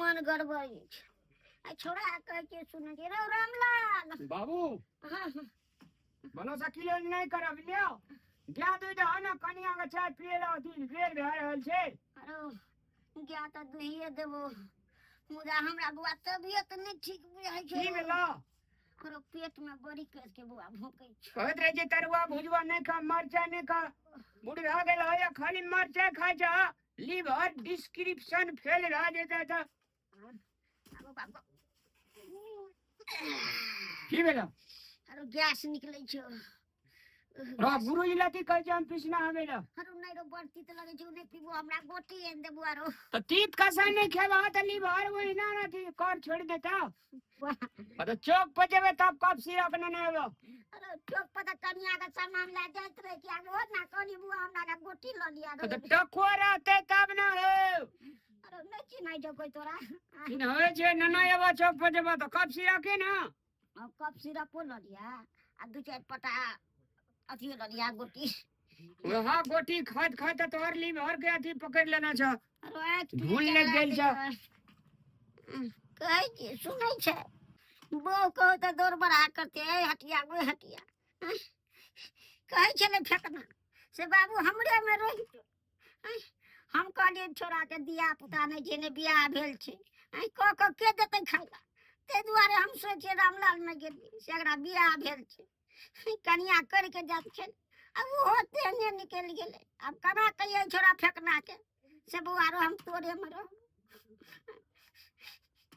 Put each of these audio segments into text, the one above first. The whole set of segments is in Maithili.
मन गड़बड़ छै। आ छोड़ा कहै छै सुनै छै रौ रामलाल। बाबू हाँ, भलो से किलो नहि करब लियो गाय दूध दह ने कनिया के चाय पिए ला दिन बेर भए रहल छै। अरे गाय तऽ दुहिए देबो, मुदा हमरा बौआ तबियत नहि ठीक बुझाइ छै। की भेलो? अरे पेट में बड़ी कस के बौआ भोंकै छै। कहैत रहै छै तरुआ भुजवा नहि खा, मरचाइ नहि खा, बूढ़ भए गेल है खाली मरचाइ खाइ छ, लीवर डिस्क्रिप्शन फेल भए जेतै तऽ। की भेलो? अरे गैस निकलै छौ। रो गुरुजी लती कहै छै हम पिसना आबै ला। अरे नहि रो, बड़ तीत लगै छौ, नहि पीबो, हमरा गोटी आनि देबो। आरो तऽ तीत कसा नहि खेबा तऽ लीवर ओहिना अथी कर छोड़ि देता। तऽ चौक पर जेबै तब कप सिरप नेने एबो। अरे चौक पर तऽ कनिया के सामान लए जाइत रहै कि आब ओ ना कनी बुआ हमरा के गोटी लऽ लिया। तऽ टको रहतै तब ने हो। अरे नहि चिन्है छौ कोइ तोरा? चिन्है छै। नेने एबो, चौक पर जेबो तऽ कप सिरप के ने कप सिरपो लऽ लिया आ दू चारि पटा अथियो लऽ लिया गोटी। वएह गोटी खाइत खाइत तोहर लीवर के अथी पकड़ि लेने छौ। अरे आँखि धुन लागि गेल छौ। कहै छी सुनै छै बहू कहू तऽ दौड़ बढ़ा करते ए हटिया गो हटिया। कहै छलै फेकना से बाबू हमरे मे रहि। हम कहलियै छोड़ा के दिया पुता नहि छै, नहि बियाह भेल छै, कऽ कऽ के देतै खाइ लए? ताहि दुआरे हम सोचियै रामलाल मे गेलियै से एकरा बियाह भेल छै, कनिया करिके जाइत छै आ ओहो तेहने निकलि गेलै। आब केना कहियै छोड़ा फेकना के से बौआ रो हम तोरे मे रह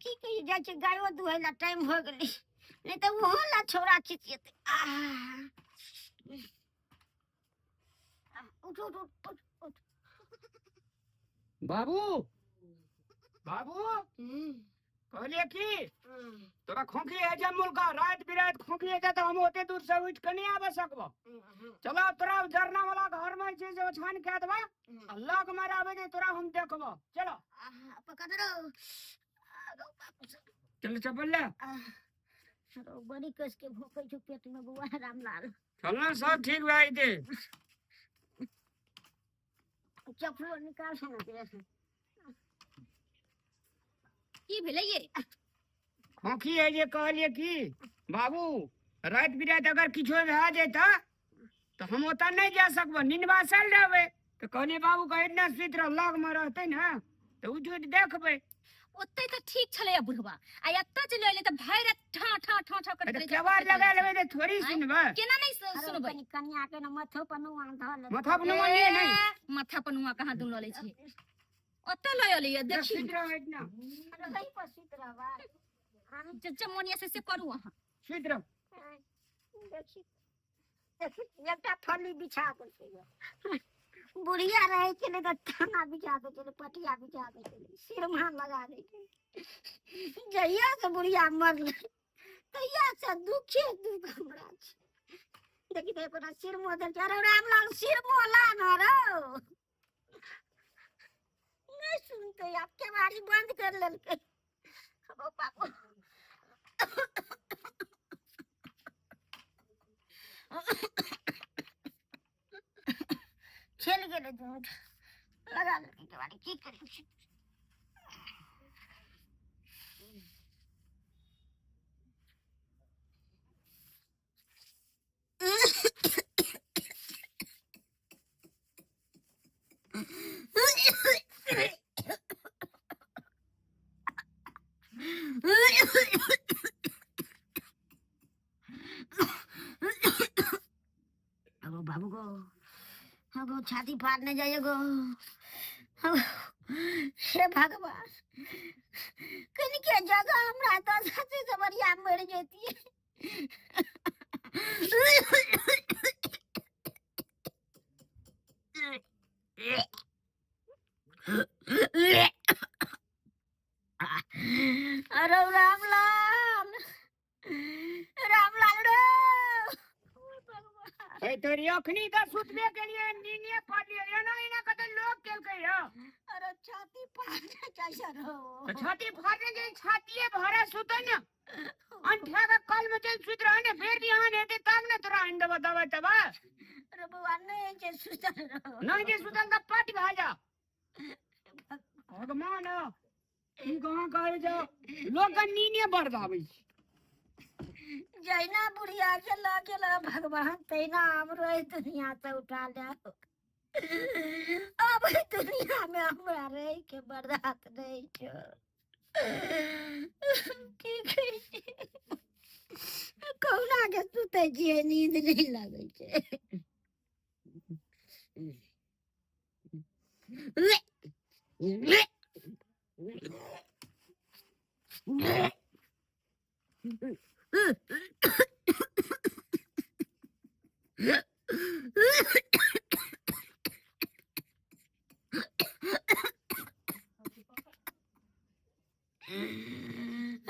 की कहियै। जाइ छै गायो दुहै लए, टाइम हो गेलै, नहि तऽ ओहो लए छौड़ा खिचियेतै। आह उठ उठ उठ उठ उठ। बाबू बाबू कहलिए की तोरा खोंखी है जे मुल्का रात बिरात खोंखी है तऽ हम ओते दूर से उठि के नहि आबि सकबो। चलो तोरा जरना वाला घर में छै से ओछान कए देबा आ लग में रहबे जे तोरा हम देखबो। चलो पकड़ रो। चलो चप्पल ले। बड़ी कस के भोकै छौ पेट में बौआ रामलाल। चल ना सब ठीक भए जेतै। चप्पलो निकाल ना। की भेलै ये? खोंखी है जे कहलिए की बाबू राति बिराति अगर किछो भए जेतै तऽ हम ओतऽ नहि जा सकबो, निनवासल रहबै। तऽ कहलिए बाबू कहै ने सुति रह, लग मे रहतै ने तऽ उठि उठि देखबै। ओतै तऽ ठीक छलै बुढ़वा आ एतऽ चलि एलै तऽ भरि राति ठा ठा ठा ठा करैत रहै। केवाड़ लगा लेबै तऽ थोड़ी सुनबै। केना नहि सुनबै? कनिया के ने माथो पर नुआ धऽ लेबै। माथा पर नुआ लिए नहि। माथा पर नुआ कहाँ दुन लऽ लै छै? ओतऽ लऽ एलै देखी। सुति रहबै ना। अरे कहीं पर सुति रहबै। जे मोन यऽ से करू अहाँ। सुति रह। देखी एकटा फली बिछा दै। बुढ़िया रहै छलै तऽ थाना बिछा दै छलै, पटिया बिछा दै छलै, सिरमा लगा दै छलै। जहिया से बुढ़िया मरलै तहिया से दुखे दुख हमरा छै। देखी तऽ एकोटा सिरमो देल छै। अरे रामलाल सिरमो ला न रौ। नहि सुनते, आब केवाड़ी बंद कर लेलकै। ओ बाबू चलि गेलै, दूध लगा लेलकै केवाड़ी। की करी? अगो बाबू गो, अगो छाती फाड़ने जाइए गो। हे भगवान, कनिके जगह हमरा तऽ सबसे से बढ़िया मरि जैतियै। अरे रामलाल, रामलाल रे। ए तोरी अखनी तऽ सुतबे केलिए, नीने पड़लिए, एना एना कते लोग केलकै यौ। अरे छाती फाड़ने जाइ छै रौ। तऽ छाती फाड़ने जाइ, छातीए भरा सुतै ने। अंठा के कल में चल सुत रह ने, फेर बिहान हेतै तब ने तोरा आनि देबो दवाइ तवाइ। अरे बौआ नहि जे सुतल रहो। नहि जे सुतल तऽ पट भए जा। भगवान। की कहाँ कहै छै लोक के नीने बरदाबै छै। जहिना बुढ़िया के लऽ गेल भगवान तहिना हमरो एहि दुनिया से उठा ले। अब एहि दुनिया में हमरा रहि के बर्दाश्त नहीं छौ। की कहै छी, कहुना के सुतै छियै, नींद नहीं लगै छै।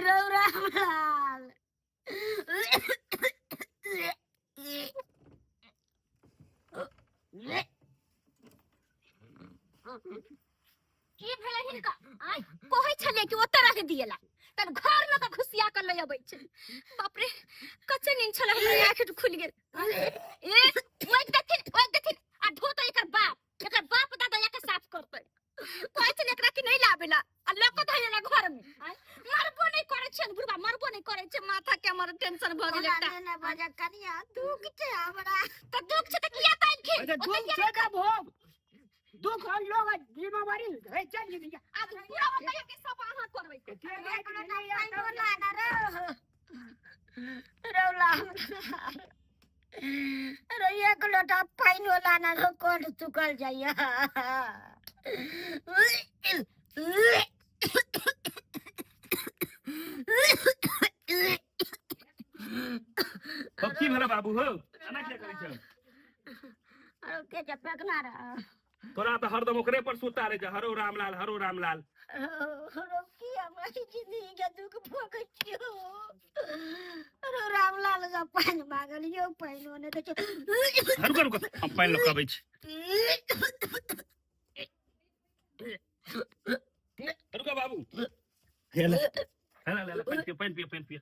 रौ रामलाल, की भेलै हिनका? आय कहै छलियै कि ओतऽ रख दिएला, तब घर लऽ कऽ घुसिया कऽ लऽ अबै छै। बाप रे, कच्चे नींद छलै, हमरा आँखि खुलि गेल। ए ओइ देखथिन, ओइ देखथिन आ ढोतै एकर बाप, एकर बाप दादा के साफ करतै। कहै छलै एकरा कि नहि लाबेला आ लऽ कऽ धैलेला घर में। आय मरबो नहि करै छै बुढ़बा, मरबो नहि करै छै। माथा के हमर टेंशन भऽ गेल एकटा। ओना नहि बजऽ कनिया, दुख छै हमरा। तऽ दुख छै तऽ किया ताकि? अच्छा, दुख छै तऽ भोग दुख हम लोग जिम्मेवारी है, चल जिंदगी। आब पूरा बताइए कि सब अहाँ करबै। एते राति भेलैया तब बोला ना रौ, रौला रो, एक लोटा पानि लाना रो, कोंढ चुकल जाइया। अब की भेलै बाबू हो, एना किया करै छ? अरे के जे फेकना रह। तोरा तऽ हरदम ओकरे पर सुता रहै छै, हरो रामलाल, हरो रामलाल। रो की हमरा जिंदगी के दुख भोगै छियो। रो रामलाल से पानि मांगलियो, पानि नहि दै छै। रुक रुक, हम पानि लऽ कऽ अबै छी। रुक बाबू, हे ले, हे ले, ले, पानि पिय, पानि पिय, पानि पिय।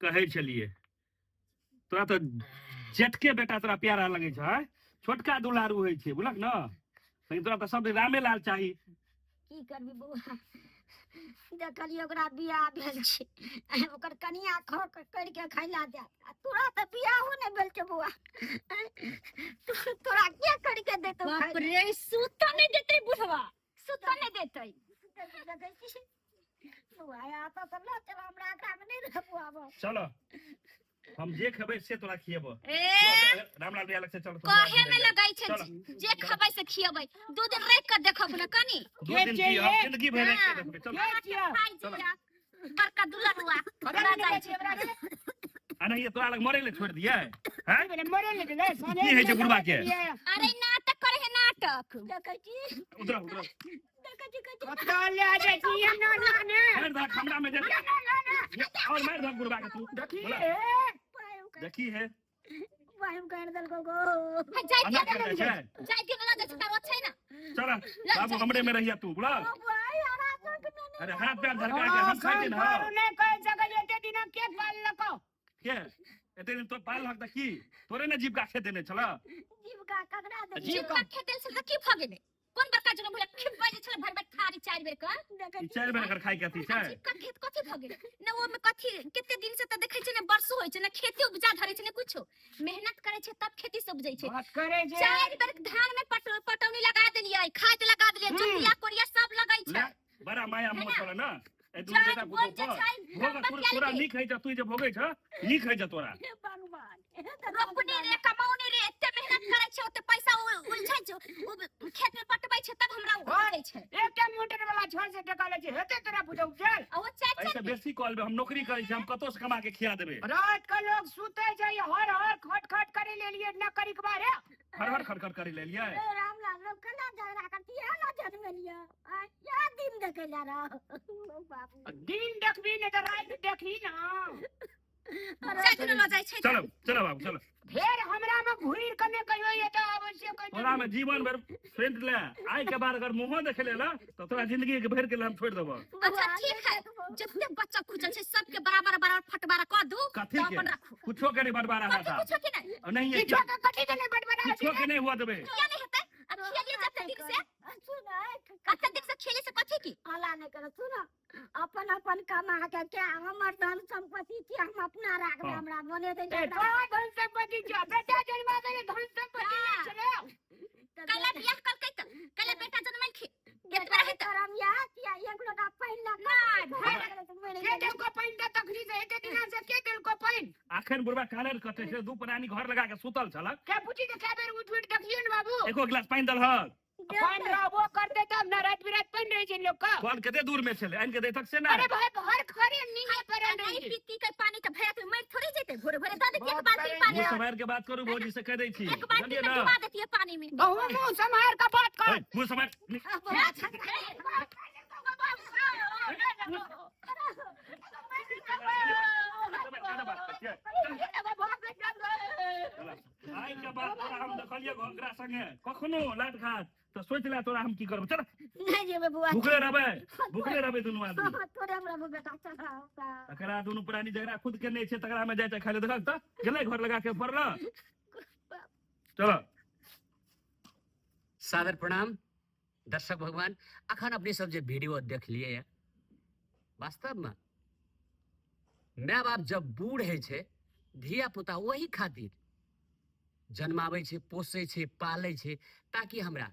कहै छलियै तोरा तऽ जेठके बेटा तोरा प्यारा लगै छै, आँय? छोटका दुलारू होइ छै, बुझलक ने? लेकिन तोरा तऽ सब दिन रामेलाल चाही। की करबी बौआ, देखलियै ओकरा बियाह भेल छै, ओकर कनिया खो करि के खैला देत, आ तोरा तऽ बियाहो नहि भेल छै बौआ, तोरा के करि के देतौ? बाप रे, सुतऽ नहि देतै बुढ़वा, सुतऽ नहि देतै। देखै छी बौआ, आता तऽ लऽ चल हमरा, एकरा मे नहि रहबो आब। चल, हम जे खेबै से तोरा खिएबो। ए रामलाल भैया लग से चल। कहे में लगै छै चल। जे खबै से खियबै, 2 दिन राखि कऽ देखब ने कनी। 2 दिन की, हम जिंदगी भरि राखि के देखबै, चल। के छियै? खाइ जिया बड़का दुलरुआ अरे लऽ जाइ छै। आ नहीं तोरा लग मरे ले छोड़ि दियै हैं? भेलै, मरे ले गेलै साँझे। की होइ छै बुढ़बा के? अरे नाटक करे है नाटक। देखै छी। उतरा उतरा। देखै छी, कहै छी। कतऽ ले जाइ छी ना ना ने? मारि दहक हमरा में जे और मारि दहक बुढ़बा के तू। देखी। बोला। ए देखी है। बाहिम काटि देलकौ गो। हे, जाइ एना दियौ कर छै। जाइ दियौ, लऽ जाइ छै तारो छै ने। चल बाबू, हमरे में रहिया तू, बुझल? ओ बौआ, हमरा संग मे नहि। अरे हाथ पैर धरका के हम खाइ छी ने। करू नहि कहि सकै छै, एते दिना के पाललकौ? के एते दिन तो पाललक तऽ की तोरे ने जीविका खेत देने छल? जीविका ककरा देलियै? जीविका खेतल से की भऽ गेलै? कोन बड़का जुलम भेलै? खिब्बै जे छलै भरि भरि थारी 4 बेर कऽ। देखै ई छी। 4 बेर एकर खाइ के अथी छै। जीविका खेत कथी भऽ गेलै ने? ओहिमे कथी? कते दिन से तऽ देखै छै ने बरसो होइ छै ने, खेती उपजा धरै छै ने, कुछो मेहनत करै छै तब खेती से उपजै छै। बात करै छै। 4 बेर धान में पटौनी लगा देलियै, खाद लगा देलियै, जोतिया कोरिया सब लगै छै। ले, बड़ा माया मोह छल ने एहि दुनू जाइत बेटा बोल पुतोह जे पर। छै। भोग तोरा नीक होइ छ, तू जे भोगै छ नीक होइ छ तोरा। हे भगवान, हे तऽ रोपनी रे, कमौनी रे, एते मेहनत करै छै, ओते पैसा उलझै छै, उ खेत में पटबै छै तब हमरा उपजै छै। एकटा मोटर वाला 600 टका लै छै, हेतै तोरा बुझौ चल? आ ओ चारि एहिसँ चारि बेसी कऽ लेबै, हम नौकरी करै छी, हम कतौ से कमा के खिया देबै। रात के लोग सुते छै, हर हर खट खट करे लेलिए न करी के बारे। हर हर खट खट करी लेलियै। रे रामलाल, लोग केना झगड़ा करती है ना, जनमेलिया आ या दिन देखै ला रहो ओ बाबू। दिन देखबी ने तऽ राति देखी ना। चारि दिन लऽ जाइ छै। चलो चलो बाबू, चलो। फेर हमरा में घुरि के ने कहियो एतऽ अवश्य कहि। तोरा में जीवन भरि फ्रेंड ले, आइ के बाद अगर मुँहो देखे ले ना तऽ तोरा जिंदगी के भरि के लिए हम छोड़ि देबो। अच्छा ठीक है, जते बच्चा खुचल छै सबके बराबर बराबर फटबारा कऽ दू। कथी तऽ के? अपन राखू। कुछो के नहीं बंटवारा कथी? होता कुछो के नहीं? नहीं है। किछो के कथी के नहि बटबरा? कुछो के नहीं हुआ देबै। किया नहीं हेतै? आ खेलिए जते दिन से सुन कते दिन से खेले से कथी की हला नहि कर सुन अपन अपन कमा के क्या हमर धन संपत्ति की हम अपना राखबै हाँ। हमरा मने दे ए, तोरा धन संपत्ति छौ बेटा जन्मा देने धन संपत्ति नहि छलै कला बियाह करकै त कला बेटा जनमलखिन एतबा रहै त करम या किया एक लोटा पानि लऽ नहि, के देलको पानि दे तखनी से एते दिना से के देलको पानि अखन बुढ़बा कानर कटे छै दू प्राणी घर लगा के सुतल छलक के पूछी तऽ कए बेर उठि उठि देखलियौ ने बाबू एको गिलास पानि देलहक पानि रहबो करतै तब ने राति बिराति पानि रहै छै लोक के कल कते दूर में छलै आनि के दैतक से ना अरे भाई घर खरे नीचे पड़ल आ रहै नहीं छै पीती के पानी त भैया तो मर थोड़ी जेते भोरे भोरे दऽ देतियै एक बहुत बाल्टी करेंगे। पानी मुँह सम्हारि के बात करू भौजी से कह दै छी एक बाल्टी बुझलियै में ना डुबा देतियै पानी में बहु मुँह सम्हार के बात कर ए, मुँह सम्हारि आइ के बाद तोरा हम देखलियै ओकरा संगे कखनो लाट खात तऽ सोचि ले तोरा हम की करब चल नहि जेबै बौआ भुखले रहबै भुखले रहबै दुनू आदमी तोरे हमरा बेटा चल तकरा दुनू प्राणी जकरा खुद के नहि छै तकरा में जाइ छै खाय लए देखक तऽ गेलै घर लगा के पड़ल चल सादर प्रणाम दर्शक भगवान। अखन अपने सब जे वीडियो देखलिए ये, वास्तव में माय बाप जब बूढ़ होइ छै धिया पुता वही खातिर जन्माबै छै, पोसै छै, पालै छै, ताकि हमरा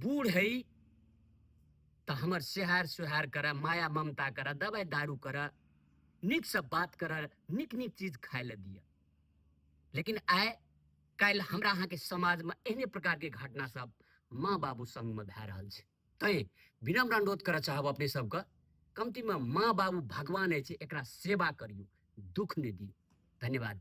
बूढ़ है तऽ हमर सेहार सुहार करऽ, माया ममता करऽ, दवाइ दारू करऽ, नीकसँ बात करऽ, नीक नीक चीज खाय लए दिअ। लेकिन आइ काल्हि हमरा अहाँके समाजमे एहने प्रकारके घटना सब माँ बाबू संगमे भए रहल छै। तैँ विनम्र अनुरोध करऽ चाहब अपने सबके, कमतीमे माँ बाबू भगवान अछि, एकरा सेवा करियौ, दुख नहि दियौ। धन्यवाद।